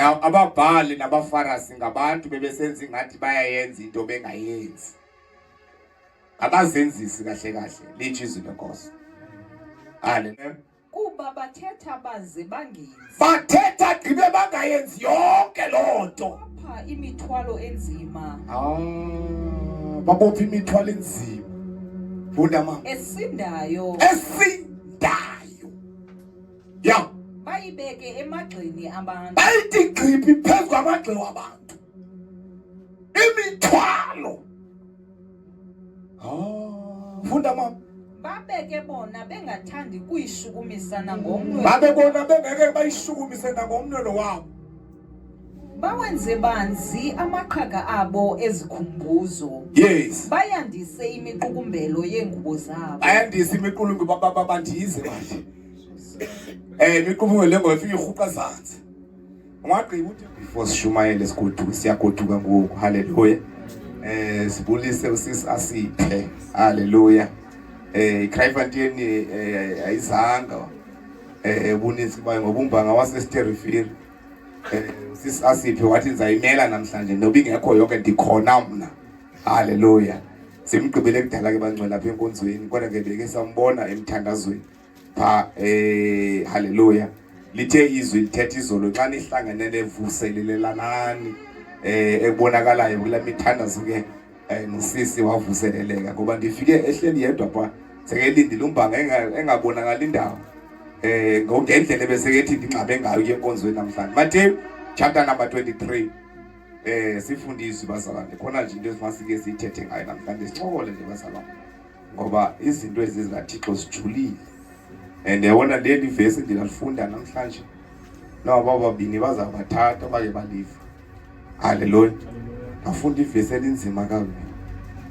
Now ababhali nabaFarasi ngabantu bebesenza ingathi bayayenza into bengayenzi. Abazenzisi kahle kahle litsho izwi lenkosi. Haleluya. Kuba bathetha baze bangenzi. Bathetha gqibe bangayenzi yonke loo nto. Bapha imithwalo enzima. Ah, babopha imithwalo enzima. Funda mama. Esindayo. Esindayo. Ya. Bayibeke emagxeni abantu. Bayithi gqiphi phezu kwamagxeni wabantu. Imithwalo. Ah, funda mama. Babeke bona bengathandi kuyishukumisa nangomnwe. Babe bona bengeke bayishukumise nangomnwe lo wabo. Bawenze banzi amaqhaga abo ezikhumbuzo. Yes. Bayandise imiqukumbelo yengubo zabo. Bayandise imiqulungu bandize manje. Eh imiqukumbelo lengoba ifike ihuqa zanzi. Ungagqiba uthi before sishumayele sigoduke siyagoduka ngoku. Hallelujah. Eh sibulise usisi asiphe. Hallelujah. Eh iCryfontein eh ayizanga. Eh ubuninzi bayo ngoba umbanga waseSterrifield. Eh usisi asiphe wathi ngizayimela namhlanje noba ingekho yonke ndikhona mna. Hallelujah. Simgqibele kudala ke bangcwele lapha enkonzweni kodwa ke beke sambona emthandazweni. pha eh haleluya lithe izwi lithetha izolo xa nihlangene nevuselelelanani eh ekubonakalayo kula mithandazo ke eh nosisi wavuseleleka ngoba ndifike ehleli yedwa pha sekelindile umbanga engabonakali indawo eh ngendlela ebesekethi ndingxabe ngayo ke enkonzweni namhlanje Matthew chapter number 23 eh sifunde izwi bazalwane khona nje into esimasike siyithethe ngayo namhlanje sincokole nje bazalwane ngoba izinto ezi zikaThixo zijulile and yabona leli vesi ndinalifunda namhlanje naba babini bazabathatha bake baliva haleluya ngafunda ivesi elinzima kabi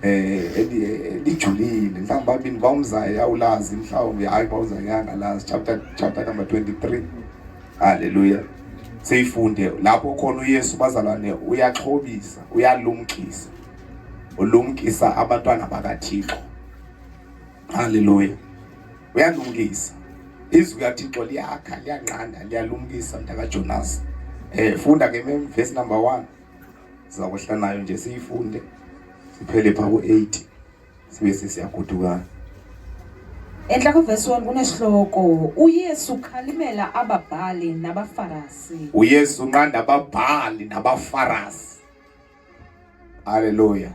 eh elijulile mhlawumbe babini bawumzayo awulazi mhlawumbe hayi bawuzayo angalazi chapter number 23 haleluya seyifunde lapho khona uYesu bazalwane uyaxhobisa uyalumkisa ulumkisa abantwana bakaThixo. Haleluya. Uyalumkisa. Izwi kaThixo liyakha, liyanqanda, liyalumkisa mntaka Jonas. Eh funda ke verse number 1. Sizakwehla nayo nje siyifunde. Siphele pha ku-8 sibe sesiyagoduka. Enhla kuvesi 1 kunesihloko uYesu khalimela ababhali nabaFarasi. uYesu unqanda ababhali nabaFarasi. Haleluya.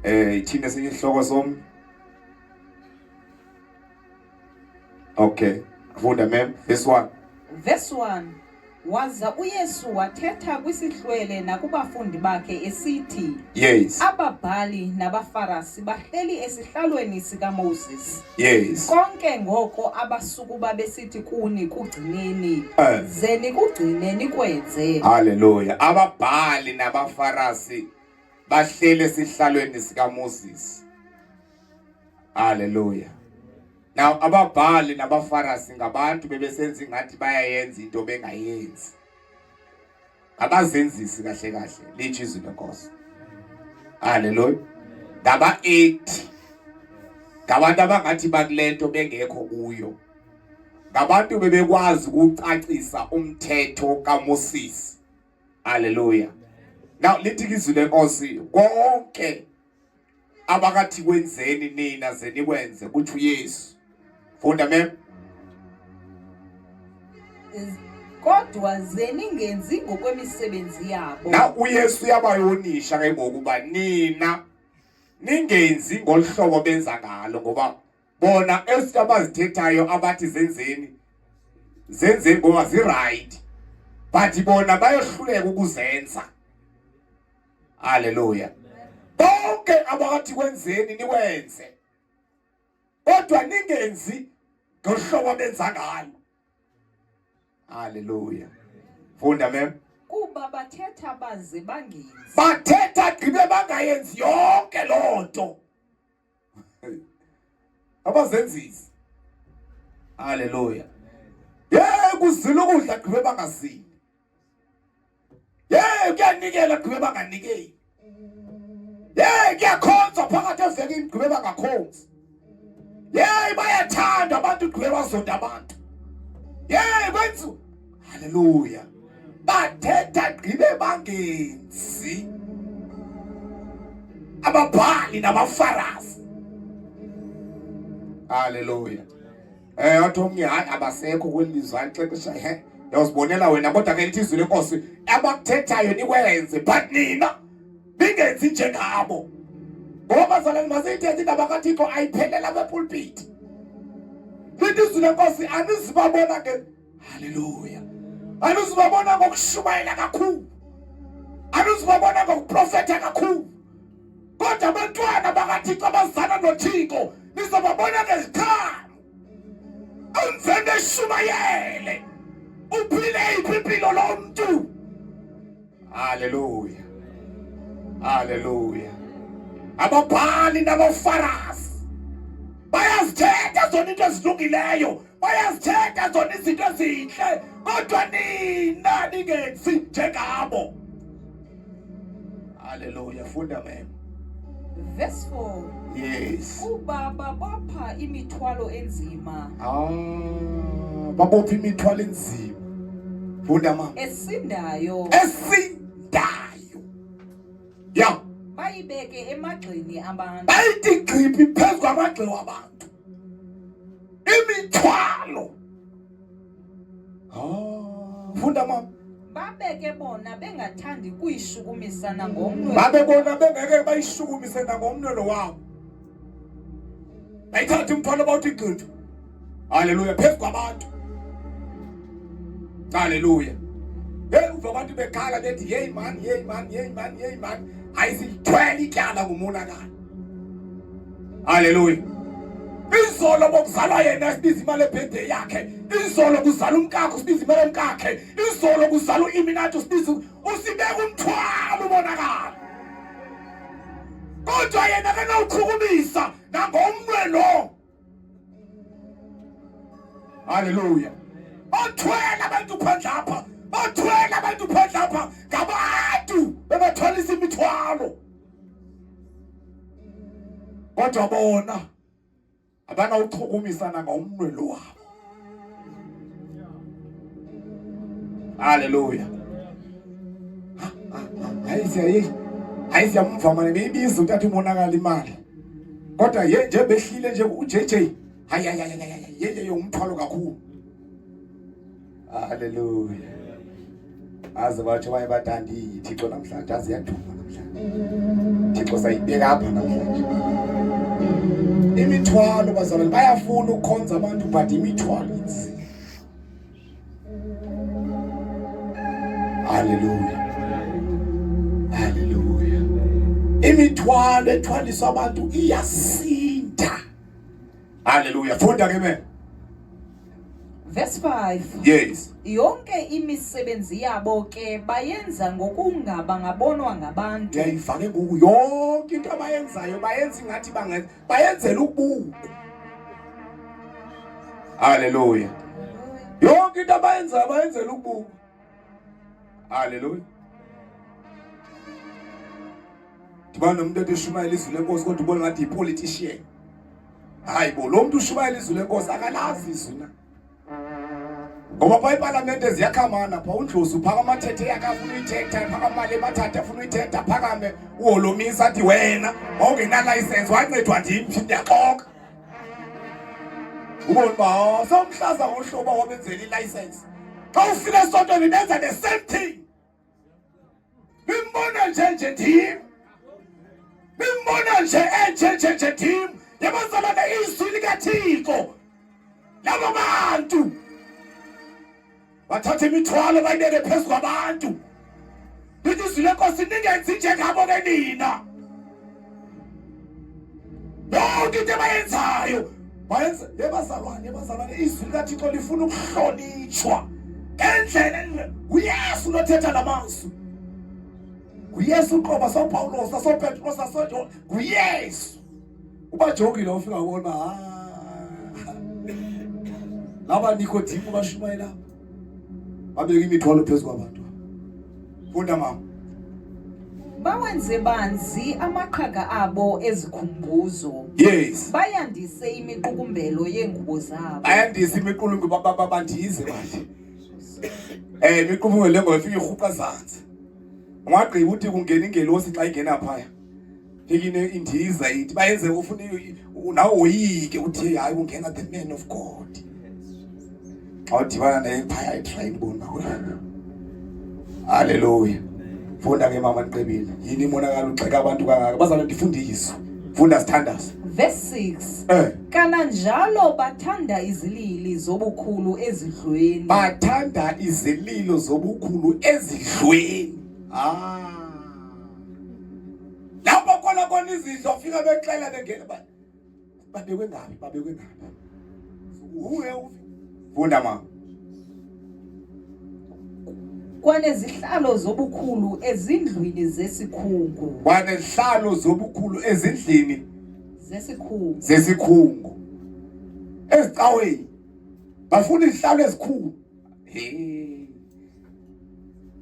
Eh ithini esinye isihloko somi? Okay. Funda ma'am verse 1. Verse 1 Waza uYesu wathetha kwisihlwele nakubafundi bakhe esithi, Yes. Ababhali nabaFarasi bahleli esihlalweni sikaMoses. Yes. Konke ngoko abasukuba besithi kuni kugcineni, Eh. ze nikugcine nikwenze. Haleluya. Ababhali nabaFarasi bahleli esihlalweni sikaMoses. Haleluya. Now ababhali nabaFarasi ngabantu bebesenza ingathi bayayenza into bengayenzi. Abazenzisi kahle kahle litsho izwi lenkosi. Haleluya. Ngaba 8 ngabantu abangathi bakulento bengekho kuyo. Ngabantu bebekwazi ukucacisa umthetho kaMoses. Haleluya. Now lithi izwi lenkosi konke abakathi kwenzeni nina ze nikwenze kuthi uYesu. Funda mem. Kodwa ze ningenzi ngokwemisebenzi yabo. Na uYesu uyabayonisha ke ngokuba nina ningenzi ngolhlobo benza ngalo ngoba bona ezinto abazithethayo abathi zenzeni zenzeni ngoba zi-right but bona bayohluleka ukuzenza. Haleluya. Bonke abathi kwenzeni nikwenze kodwa ningenzi ngohlobo abenza ngalo. Haleluya. Funda mem. Kuba bathetha baze bangenzi. Bathetha gqibe bangayenzi yonke loo nto. Abazenzisi. Haleluya. Yey kuzila ukudla gqibe bangazili. Yey kuyanikela gqibe banganikeli. Yey kuyakhonzwa phakathi evekini gqibe bangakhonzi. Yey bayathanda abantu gqibe bazonda abantu. Yey kwenziwa. Haleluya. Bathetha Bathetha gqibe bangenzi. Ababhali nabaFarasi. Haleluya. Eh athi omnye hayi abasekho kweli lizwe axexesha he. Uyazibonela wena kodwa ke lithi izwi lenkosi abakuthethayo nikwenze but nina ningenzi njengabo. Ngoba bazalwane masiyithethe indaba kaThixo ayiphelela apha epulpiti. Lithi izwi lenkosi anizibabona ke Haleluya. Anizubabona ngokushumayela kakhulu. Anizubabona ngokuprofetha kakhulu. Kodwa abantwana bakaThixo abazana noThixo nizobabona ngeziqhamo. Emveni eshumayele uphile iphi impilo lo mntu. Haleluya. Haleluya. Ababhali nabaFarasi bayazithetha zona into ezilungileyo bayazithetha zona izinto ezinhle kodwa nina ningenzi njengabo. Haleluya. Funda mem. Verse 4. Yes. Kuba babopha imithwalo enzima. Ah, babopha imithwalo enzima. Funda mama. Esindayo. Esindayo. Ya. Bayibeke emagxeni abantu. Bayithi gxiphi phezu kwamagxi wabantu. Imithwalo. Ah, funda mama. Babeke bona bengathandi kuyishukumisa nangomnwe. Babe bona bengeke bayishukumise nangomnwe lo wabo. Bayithatha umthwalo bawuthi gqithu. Haleluya phezu kwabantu. Haleluya. Hey uva abantu bekhala bethi hey man hey man hey man hey man ayisilithwele ityala ngumonakalo. Haleluya. Izolo bokuzalwa yena sibiza imali ebhede yakhe. Izolo kuzala umkakho sibiza imali yomkakhe. Izolo kuzala uIminati sibiza usibeka umthwalo ubonakala. Kodwa yena akanawuchukumisa nangomnwe lo. Haleluya. Bathwele abantu phandle apha. Bathwele abantu phandle apha ngabantu bebathwalisa imithwalo. Kodwa bona abanawuchukumisa nangomnwe lo wabo. Haleluya. Hayi siyayi. Hayi siyamva manje beyibiza uthatha umonakala imali. Kodwa ye nje behlile nje uJJ. Hayi hayi hayi hayi yeye umthwalo kakhulu. Haleluya. Aze batsho baye bathandi Thixo namhlanje aze yaduma namhlanje. Thixo sayibeka apha namhlanje. Imithwalo bazalwane bayafuna ukukhonza abantu but imithwalo inzima. Haleluya. Haleluya. Imithwalo ethwaliswa abantu iyasinda. Haleluya. Funda ke mem. Verse 5. Yes. Yonke imisebenzi yabo ke bayenza ngokungaba ngabonwa ngabantu. Uyayiva ke ngoku yonke into abayenzayo bayenza ingathi bangenza bayenzela ukubukwa. Haleluya. Yonke into abayenzayo bayenzela ukubukwa. Haleluya. Dibana nomuntu ethi ushumayela izwi lenkosi kodwa ubona ngathi yipolitician. Hayi bo lo muntu ushumayela izwi lenkosi akalazi izwi na. Ngoba pha ipalamente ziyakhamana pha uNdlozi uphaka amathethe yakhe afuna uyithetha phaka amali emathatha afuna uyithetha phakame uholomisa athi wena wawungena license wancedwa ndim ndiyaxoka. Ubona uba oh, sewumhlaza ngohlobo wabenzela ilicense. Xa ufika esontweni benza the same thing. Nimbona nje nje ndim. Nimbona nje enje nje nje ndim. Yabazalwane izwi likaThixo. Labo bantu bathatha imithwalo bayibeke phezu kwabantu. Lithi izwi lenkosi ningenzi njengabo ke nina. Yonke into abayenzayo bayenza yebazalwane yebazalwane izwi likaThixo lifuna ukuhlonitshwa ngendlela uYesu lothetha lamazwi nguYesu uqoba soPawulos soPetros soJohn nguYesu ubajongile ufika ubona ah laba Nikodimo bashumayela babeka imithwalo phezu kwabantu funda mama Bawenze banzi amaqhaga abo ezikhumbuzo. Yes. Bayandise imiqukumbelo yeengubo zabo. Bayandise imiqulungu bandize manje. Imiqubungo le ngoma ifika irhuqa ezantsi. Ungagqiba uthi kungena ingelosi xa ingena phaya. Fikine indiza ithi bayenze ufuna nawe woyike uthi hayi kungena the man of God. Xa udibana naye phaya etrain bona. Hallelujah. Funda ke mama ndiqebile. Yini imonakalo ugxeka abantu kangaka? Bazalwane ndifundiswe. Funda sithandaze. Verse 6. Eh. Kananjalo bathanda izilili zobukhulu ezidlweni. Bathanda izililo zobukhulu ezidlweni. Ah. Lapho khona khona izidlo fika bexela bengena ba babekwe ngapi babekwe ngapi. Uwe funda mama. Kwanezihlalo zobukhulu ezindlwini zesikhungu. Kwanezihlalo zobukhulu ezindlini zesikhungu. Zesikhungu. Ezicaweni bafuna izihlalo ezikhulu. Hey.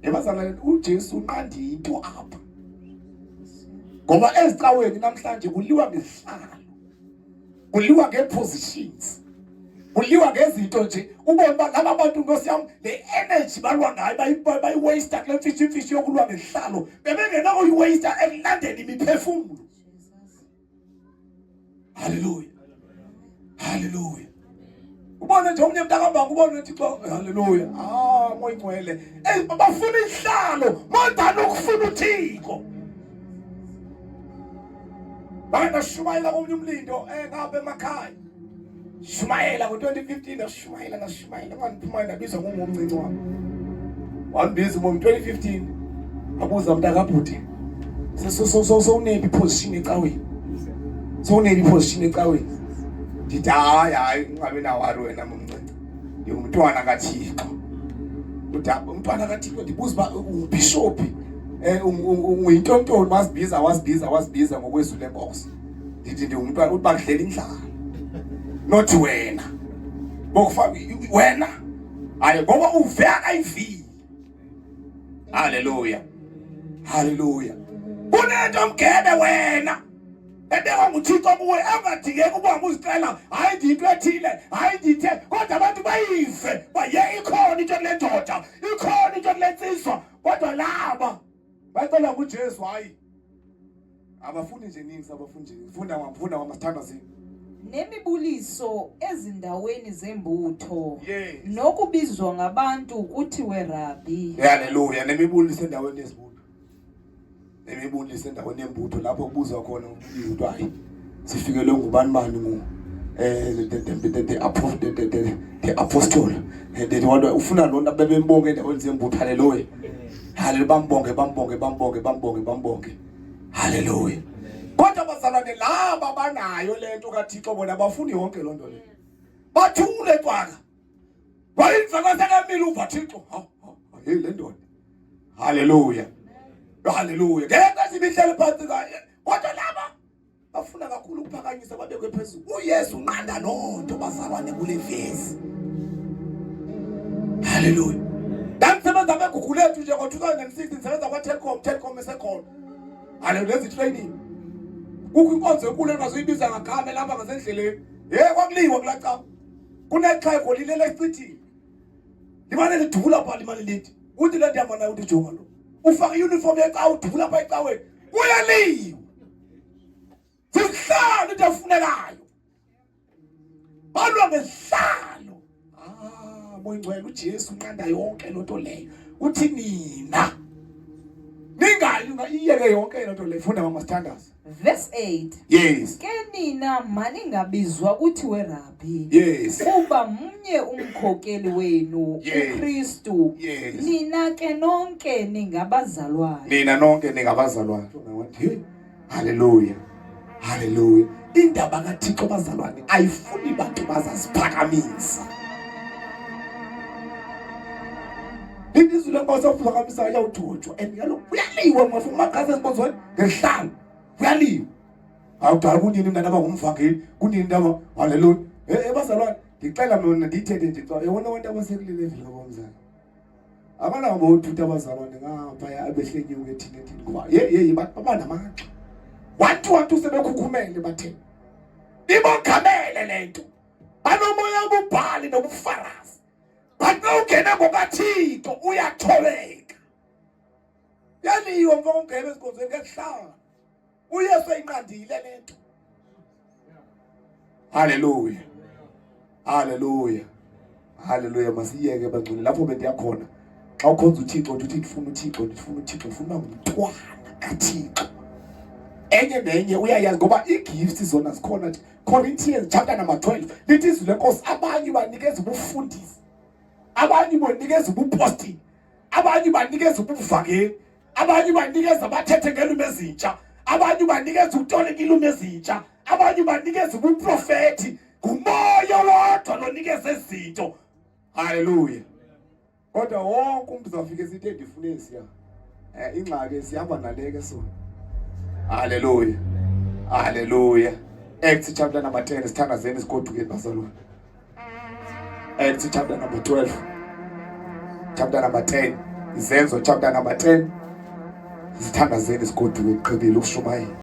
Ebazalwane uJesu unqanda into apha. Ngoba ezicaweni namhlanje kuliwa ngezihlalo. Kuliwa ngepositions. Kuliwa ngezinto nje ubone uba laba bantu nkosi yam le energy balwa ngayo bayiwaste kule mfishi imfishi yokulwa ngezihlalo bebengenakuyiwaste ekulandeni imiphefumulo. Haleluya. Haleluya. Ubone nje omnye mntakambanga ubone uthi xa haleluya. Ah, moya ingcwele. Eh bafuna ihlalo, more than ukufuna uThixo. Bake ndashumayela komnye umlindo eh ngapha emakhaya. Shumayela ngo-2015 ndashumayela ndashumayela kwandiphumayo ndabizwa ngumomncinci wam. Wandibiza umomi 2015 abuza mntakabhuti sowunephi iposition ecaweni sowunephi iposition ecaweni ndithi hayi hayi ungabi nawari wena momncinci ndingumntwana kathixo umntwana kathixo ndibuza uba ungubhishophi um unguyintontoni wazibiza wazibiza wazibiza ngokwezwi lenkosi ndithi ndingumntwana uthi bakudlela indlala not wena bokufa wena hayi ngoba uve akayivile haleluya haleluya kunento mgebe wena ebekwa nguthixo kuwe engadingeki uba uzicela hayi ndiyinto ethile hayi ndithe kodwa abantu bayive uba ye ikhona into kule ndoda ikhona into kule nsizwa kodwa laba bacela ngujesu hayi abafuni nje nini abafuni nje funda wamfunda wamasithandazini nemibuliso ezindaweni zembutho yes. nokubizwa ngabantu kuthiwe rabi haleluya nemibuliso endaweni yezibutho nemibuliso endaweni yembutho lapho kubuzwa khona ukuthi hayi sifikelwe ngubani bani ngu eh the the the the apostle the the the apostle eh, the one ufuna lona bebembonke endaweni zembutho haleluya haleluya bambonge bambonge bambonge bambonge bambonge Haleluya. Kodwa bazalwane laba banayo lento kaThixo bona bafuni yonke lonto le. Bathule cwaka. Wayimva kasekamile uva Thixo. Hey le ndoda. Haleluya. Haleluya. Ngeke sibihlele phansi kaye. Kodwa laba bafuna kakhulu ukuphakanyisa babekwe phezulu. uYesu unqanda lonto bazalwane kule vesi. Haleluya. Ndandisebenza beGugulethu nje ngo-2006 ndisebenza kwaTelkom, Telkom esekhona. Haleluya, lenza i-training. Kukho inkonzo enkulu engazoyibiza ngagama lapha ngasendleleni. Hey kwakuliwa kulaa cawa. Kunexhego lilele ecithini. Limane lidubula pha limane lithi. Uthi le ndihamba nayo uthi jonga lo. Ufake i-uniform yecawa udubula pha ecaweni. Kuyaliwa. Zihlalo into efunekayo. Balwa ngezihlalo. Ah, moya ingcwele uJesu unqanda yonke lonto leyo. Uthi nina ningayi iyeke yonke lonto leyo. Funda mama sithandaze. Verse 8. Yes. Ke nina maningabizwa kuthiwe Rabbi. Yes. Kuba mnye umkhokeli wenu Yes. uKristu. Yes. Nina ke nonke ningabazalwane. Nina nonke ningabazalwane. Hey. Haleluya. Haleluya. Indaba kaThixo bazalwane ayifuni bantu bazaziphakamisa. Ilizwi lenkosi okuphakamisa iyawuthutshwa and kaloku kuyaliwa mafuna umaqhaza ezinkonzweni ngehlalo kuyaliwa. Awudala kunini mna ndaba ngumvangeli kunini ndaba haleluya. Eh bazalwane ndicela mina ndithethe nje xa yabona abantu abasekule level kabamzala. Abanabo bothutha abazalwane ngaphaya abehlenyuke thina thina ngoba ye ye banamagxa. Wathi wathi sebekhukhumele bathe. Ibongamele lento. Banomoya wobubhali nobufarasi. But xa ungene ngokaThixo uyathobeka. Yaliwa mfo ungene ezikonzweni ngesihlalo. UYesu eyinqandile le nto. Haleluya. Haleluya. Haleluya masiyeke bangcwele lapho bendiya khona. Xa ukhonza uThixo uthi ndifuna uThixo ndifuna uThixo ndifuna uba ngumntwana kaThixo. Enye nenye uyayazi ngoba ii-gifts zona zikhona nje. Corinthians chapter number 12 lithi izwi lenkosi abanye banikeza ubufundisi abanye banikeza ubupostile abanye banikeza ubuvangeli abanye banikeza bathethe ngeelwimi ezintsha abanye banikeza ukutolika iilwimi ezintsha abanye banikeza ubuprofethi ngumoya wodwa lonikeza ezinto haleluya Kodwa wonke umuntu uzawufika esithi ndifuna esiya. Eh ingxaki sihamba nale ke sona. Hallelujah. Hallelujah. Acts chapter number 10 sithandazeni sigodukeni bazalwane. Acts chapter number 12. Chapter number 10. Izenzo chapter number 10. Sithandazeni sigoduke kuqhebile ukushumayela.